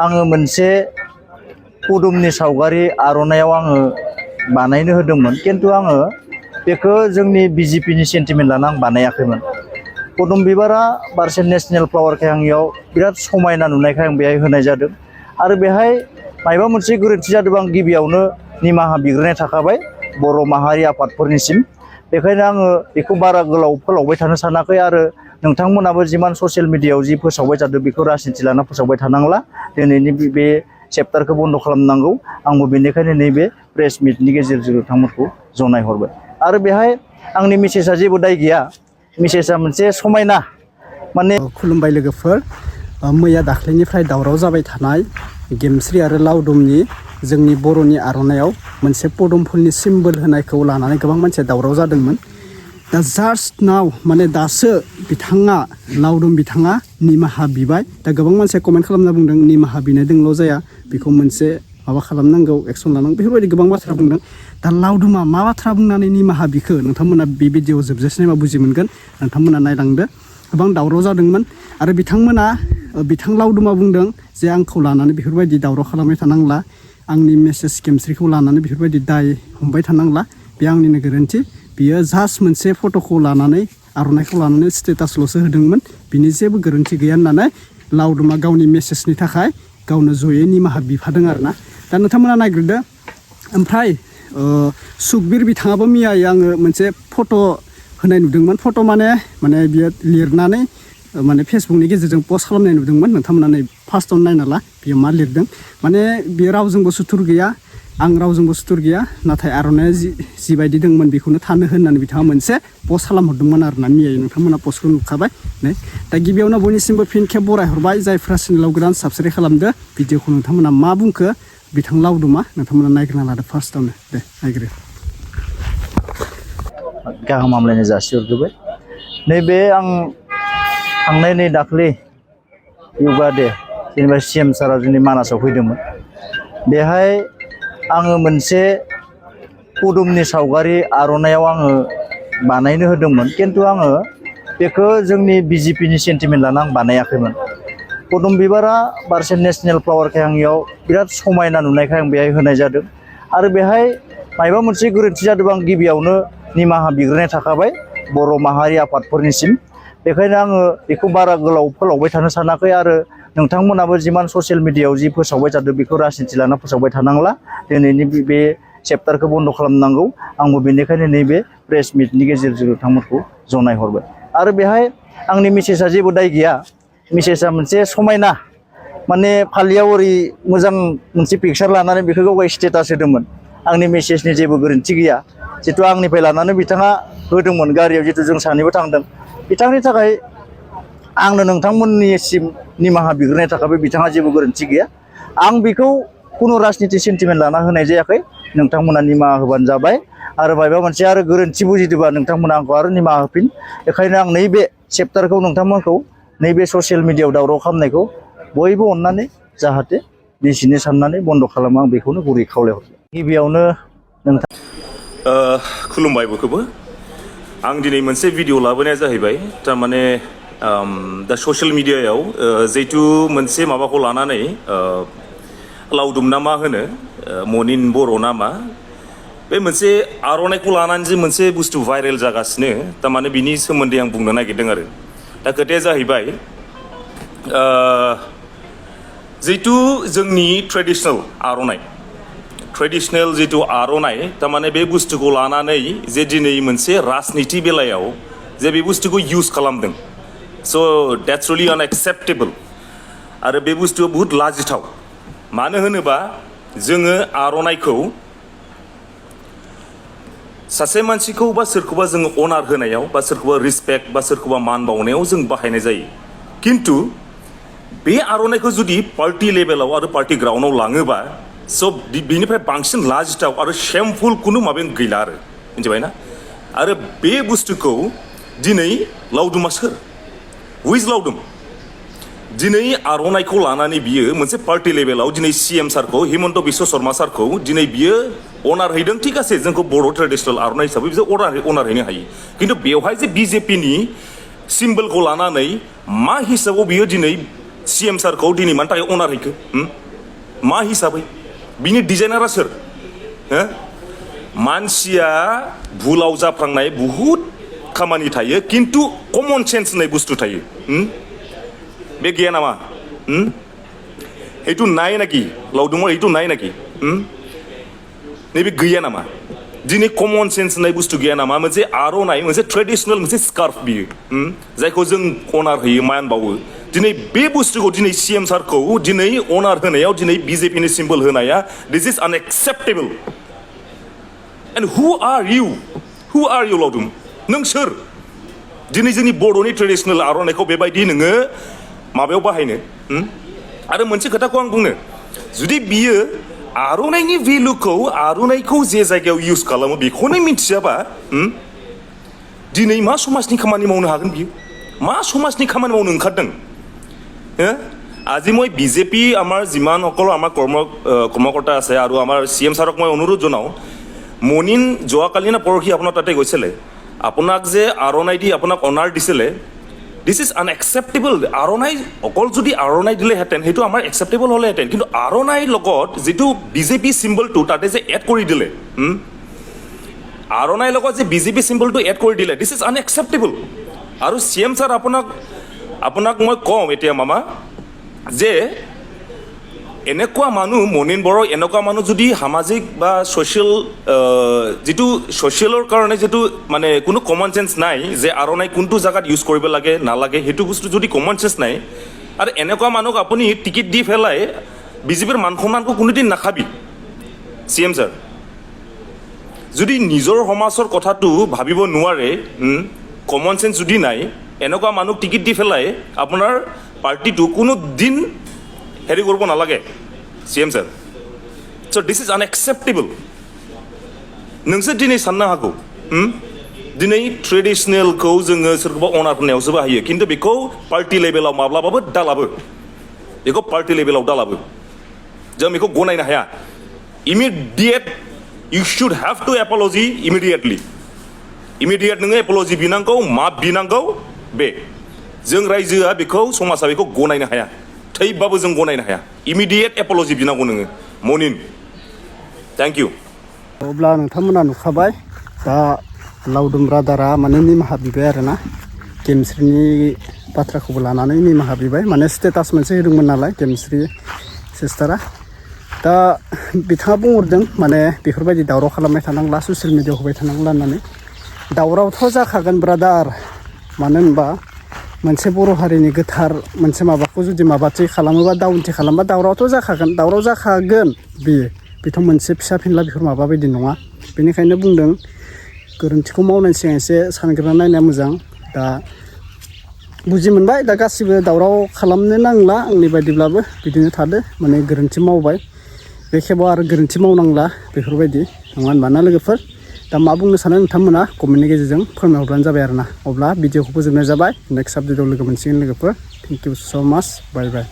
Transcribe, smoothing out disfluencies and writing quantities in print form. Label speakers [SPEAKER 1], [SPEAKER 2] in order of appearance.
[SPEAKER 1] आङो मोनसे पदुमनि सावगारि आर'नायाव आङो बानायनो होदोंमोन किन्तु आङो बेखौ जोंनि बिजेपिनि सेन्टिमेन्ट लाना आं बानायाखैमोन। पदुम बिबारा बारसे नेशनेल फ्लावारखाय आंनियाव बिराद समायना नुनायखाय आं बेहाय होनाय जादों आरो बेहाय मायबा मोनसे गोरोन्थि जादोंबा आं गिबियावनो निमाहा बिग्रोनाय थाखाबाय बर' माहारि आफादफोरनिसिम। बेखायनो आङो बेखौ बारा गोलाव फोलावबाय थानो सानाखै आरो नोंथांमोनाबो जिमान ससियेल मिडियायाव जि फोसावबाय थादों बेखौ राजनिथि लाना फोसावबाय थानांला। दिनैनि बे चेप्टारखौ बन्द' खालामनांगौ। आंबो बेनिखायनो नैबे प्रेस मिटनि गेजेरजों नोंथांमोनखौ जनायहरबाय आरो बेहाय आंनि मेसेजआ जेबो दाय गैया। मेसेजआ मोनसे समायना माने
[SPEAKER 2] खुलुमबाय लोगोफोर, मैया दाख्लैनिफ्राय दावराव जाबाय थानाय गेमस्रि आरो लावदुमनि जोंनि बर'नि आर'नायाव मोनसे पदुम फुलनि सिम्बल होनायखौ लानानै गोबां मानसिया दावराव जादोंमोन। दा जास्ट नाव माने दासो बिथाङा लावदुम बिथाङा निमाहा बिबाय। दा गोबां मानसिया कमेन्ट खालामना बुंदों निमाहा बिनायजोंल' जाया, बेखौ मोनसे माबा खालामनांगौ, एक्सन लानांगौ, बेफोरबायदि गोबां बाथ्रा बुंदों। दा लावदुमा मा बाथ्रा बुंनानै निमाहा बिखो नोंथांमोना बे भिडिअ जोबजासिम नायबा बुजि मोनगोन। नोंथांमोना नायलांदो। गोबां दावराव जादोंमोन आरो बिथां लावदुमा बुंदों जे आंखौ लानानै बेफोरबायदि दावराव खालामबाय थानांला, आंनि मेसेज गेमस्रिखौ लानानै बेफोरबायदि दाय हमबाय थानांला, बे आंनिनो गोरोन्थि। बियो जास्ट मोनसे फट'खौ लानानै आर'नाइखौ लानानै स्टेटासल'सो होदोंमोन, बिनि जेबो गोरोन्थि गैया होननानै लावदुमा गावनि मेसेजनि थाखाय गावनो जयै निमाहा बिफादों आरोना। दा नोंथांमोना नायग्रोदो। ओमफ्राय सुखबिर बिथाङाबो मैयायै आङो मोनसे फट' होनाय नुदोंमोन। फट' माने बियो लिरनानै माने फेसबुकनि गेजेरजों पस्ट खालामनाय नुदोंमोन। नोंथांमोना नै फार्स्टआवनो नायना ला बियो मा लिरदों। माने बियो रावजोंबो सुथुर गैया, आं रावजोंबो सुथुर गैया, नाथाय आर'नाइया जिबायदि दंमोन बेखौनो थानो होननानै बिथाङा मोनसे पस्ट खालामहरदोंमोन आरोना। मैयायै नोंथांमोना पस्टखौ नुखाबाय। दा गिबियावनो बयनिसिमबो फिन खेब बरायहरबाय जायफ्रा चेनेलाव गोदान साबस्क्राइब खालामदो। भिडिअखौ नोंथांमोना मा बुंखो बिथां लावदुमा नोंथांमोना नायग्रोना लादो फार्स्टआवनो। दे नायग्रो।
[SPEAKER 1] गाहाम हामलायनाय जासिहरग्रोबाय। नैबे आं थांनाय नै दाख्लै योगा डे जेनेबा CM सारा जोंनि मानासाव फैदोंमोन। बेहाय आङो मोनसे पदुमनि सावगारि आर'नायाव आङो बानायनो होदोंमोन किन्तु आङो बेखौ जोंनि बिजेपिनि सेन्टिमेन्ट लाना आं बानायाखैमोन। पदुम बिबारा बारसे नेशनेल फ्लावारखाय आंनियाव बिराद समायना नुनायखाय आं बेहाय होनाय जादों आरो बेहाय मायबा मोनसे गोरोन्थि जादोंबा आं गिबियावनो निमाहा बिग्रोनाय थाखाबाय बर' माहारि आफादफोरनिसिम। बेखायनो आङो बेखौ बारा गोलाव फोलावबाय थानो सानाखै आरो नोंथांमोनाबो जिमान ससियेल मिडियायाव जि फोसावबाय थादों बेखौ राजनिथि लाना फोसावबाय थानांला। दिनैनि बे चेप्टारखौ बन्द' खालामनांगौ। आंबो बेनिखायनो नैबे प्रेस मिटनि गेजेरजों नोंथांमोनखौ जनायहरबाय आरो बेहाय आंनि मेसेजआ जेबो दाय गैया। मेसेजआ मोनसे समायना माने फालियाव ओरै मोजां मोनसे पिकचार लानानै बेखौ गाव स्टेटास होदोंमोन। आंनि मेसेजनि जेबो गोरोन्थि गैया। जितु आंनिफ्राय लानानै बिथाङा होदोंमोन गारियाव, जितु जों सानैबो थांदों। बिथांनि थाखाय आंनो नोंथांमोननिसिम निमाहा बिग्रोनाय थाखाय बिथाङा जेबो गोरोन्थि गैया। आं बेखौ खुनु राजनिथि सेन्टिमेन्ट लाना होनाय जायाखै। नोंथांमोना निमाहा होबानो जाबाय आरो माबा मोनसे आरो गोरोन्थि बुजिदोंबा नोंथांमोना आंखौ आरो निमाहा होफिन। बेखायनो आं नैबे चेप्टारखौ नोंथांमोनखौ नैबे ससियेल मिडियायाव दावराव खालामनायखौ बयबो अननानै जाहाथे निजिनि साननानै बन्द' खालामो, आं बेखौनो गुरै खावलायहरबाय। गिबियावनो नोंथां
[SPEAKER 3] खुलुमबाय बयखौबो। आं दिनै मोनसे भिडिअ लाबोनाया जाहैबाय थारमाने दा ससियेल मिडियायाव जिहेतु मोनसे माबाखौ लानानै लावदुम ना मा होनो मनिन बर' ना मा, बे मोनसे आर'नाइखौ लानानै जे मोनसे बुस्थु भाइरेल जागासिनो, थारमाने बिनि सोमोन्दै आं बुंनो नागिरदों आरो। दा खोथाया जाहैबाय जिहेतु जोंनि ट्रेडिसनेल आर'नाइ, ट्रेडिसनेल जितु आर'नाइ, थारमाने बे बुस्थुखौ लानानै जे दिनै मोनसे राजनिथि बेलायाव जे बे बुस्थुखौ इउज खालामदों, स' द्याट्स रियेलि आनएक्सेप्टेबल। आरो बे बुस्थुआ बुहुत लाजिथाव। मानो होनोबा जोङो आर'नाइखौ सासे मानसिखौ बा सोरखौबा जोङो अनार होनायाव बा सोरखौबा रिसपेक्ट बा सोरखौबा मान बावनायाव जों बाहायनाय जायो। किन्तु बे आर'नाइखौ जुदि पार्टि लेभेलाव आरो पार्टि ग्राउन्डआव लाङोबा स' बेनिफ्राय बांसिन लाजिथाव आरो शेमफुल खुनु माबायानो गैला आरो, मिथिबायना? आरो बे बुस्थुखौ दिनै लावदुमा सोर? हुइज लावदुम? दिनै आर'नाइखौ लानानै बियो मोनसे पार्टि लेभेलाव दिनै CM सारखौ, हिमन्त बिश्व शर्मा सारखौ दिनै बियो अनार हैदों। थिग আছে, जोंखौ बर' ट्रेडिसनेल आर'नाइ हिसाबै बिसोर अनार हैनो हायो। खिन्थु बेवहाय जे बिजेपिनि सिम्बलखौ लानानै मा हिसाबाव बियो दिनै CM सारखौ दिनै मानि थाखाय अनार हैखो मा हिसाबै बिनि डिजाइनारा सोर मानसिया भुलाव जाफ्लांनाय बुहुत खामानि थायो किन्तु कमन सेन्स होननाय बुस्थु थायो बे गैया नामा এইটো নাই নাকি লাউডুমৰ এইটো নাই নাকি नैबे गैया नामा दिनै कमन सेन्स होननाय बुस्थु गैया नामा मोनसे आर'नाइ मोनसे ट्रेडिसनेल मोनसे स्कार्फ बियो जायखौ जों अनार होयो मान बावो दिनै बे बुस्थुखौ दिनै CM सारखौ दिनै अनार होनायाव दिनै BJPनि सिम्बल होनाया दिस इज आनएक्सेप्टेबल एन्ड हु आर इउ लाउडुम नों सोर दिनै जोंनि बर'नि ट्रेडिसनेल आर'नाइखौ बेबायदि नोङो माबायाव बाहायनो आरो मोनसे खोथाखौ आं बुंनो जुदि बियो आर'नाइनि भेलुखौ आर'नाइखौ जे जायगायाव इउज खालामो बेखौनो मिथियाबा दिनै मा समाजनि खामानि मावनो हागोन बियो मा समाजनि खामानि मावनो ओंखारदों আজি মই BJP আমাৰ যিমান সকলো আমাৰ কৰ্মকৰ্তা আছে আৰু আমাৰ CM ছাৰক মই অনুৰোধ জনাওঁ মনিন যোৱাকালি না পৰহি আপোনাৰ তাতে গৈছিলে আপোনাক যে আৰ'নাই দি আপোনাক অনাৰ দিছিলে দিছ ইজ আনএক্সেপ্টেবল আৰ'নাই অকল যদি আৰ'নাই দিলেহেঁতেন সেইটো আমাৰ একচেপ্টেবল হ'লেহেঁতেন কিন্তু আৰ'নাইৰ লগত যিটো BJP চিম্বলটো তাতে যে এড কৰি দিলে আৰ'নাইৰ লগত যে BJP চিম্বলটো এড কৰি দিলে দিছ ইজ আনএক্সেপ্টেবল আৰু CM ছাৰ আপোনাক মই কওঁ এতিয়া মামা যে এনেকুৱা মানুহ মনিন বড়ো এনেকুৱা মানুহ যদি সামাজিক বা ছ'চিয়েল যিটো ছ'চিয়েলৰ কাৰণে যিটো মানে কোনো কমন চেঞ্চ নাই যে আৰ'নাই কোনটো জেগাত ইউজ কৰিব লাগে নালাগে সেইটো বস্তু যদি কমন চেঞ্চ নাই আৰু এনেকুৱা মানুহক আপুনি টিকেট দি পেলাই BJPৰ মান সন্মানকো কোনোদিন নাখাবি CM ছাৰ যদি নিজৰ সমাজৰ কথাটো ভাবিব নোৱাৰে কমন চেঞ্চ যদি নাই এনেকুৱা মানুহক টিকেট দি পেলাই আপোনাৰ পাৰ্টিটো কোনো দিন হেৰি কৰিব নালাগে CM ছাৰ চ' দিছ ইজ আনএক্সেপ্টেবল नोंसोर दिनै साननो हागौ दिनै ट्रेडिसनेलखौ जोङो सोरखौबा अनार होनायावसो बाहायो खिन्थु बेखौ पार्टि लेभेलाव माब्लाबाबो दालाबो बेखौ पार्टि लेभेलाव दालाबो जों बेखौ गनायनो हाया immediate you should have to apology immediate नोङो एपलजि बिनांगौ मा बिनांगौ बे जों रायजोआ बेखौ समाजा बेखौ गनायनो हाया थैबाबो जों गनायनो हाया इमिडिएट एपलजि बिनांगौ नोङो मनिन थेंक इउ
[SPEAKER 2] अब्ला नोंथांमोना नुखाबाय दा लाउदुम ब्रादारा माने निमाहा बिबाय आरोना गेमस्रिनि बाथ्राखौबो लानानै निमाहा बिबाय माने स्टेटास मोनसे होदोंमोन नालाय गेमस्रि सिस्टारा दा बिथाङा बुंहरदों माने बेफोरबायदि दावराव खालामबाय थानांला ससियेल मिडियायाव होबाय थानांला होननानै दावरावथ' जाखागोन ब्रादार मानो होनबा मोनसे बर' हारिनि गोथार मोनसे माबाखौ जुदि माबाथि खालामोबा डाउनथि खालामबा दावरावथ' जाखागोन बियो बेथ' मोनसे फिसा फिनला बेफोर माबा बायदि नङा बेनिखायनो बुंदों गोरोन्थिखौ मावनायनि सिगां एसे सानग्रोना नायनाया मोजां दा बुजि मोनबाय दा गासिबो दावराव खालामनो नांला आंनि बायदिब्लाबो बिदिनो थादो माने गोरोन्थि मावबाय बे खेबाव आरो गोरोन्थि मावनांला बेफोरबायदि नङा होनबा ना लोगोफोर दा मा बुंनो सानो नोंथांमोना कमेन्टनि गेजेरजों फोरमायहरब्लानो जाबाय आरोना अब्ला भिडिअखौ फोजोबनाय जाबाय नेक्स्ट आपडेटआव लोगो मोनसिगोन लोगोफोर थेंक इउ स' माच बाय बाय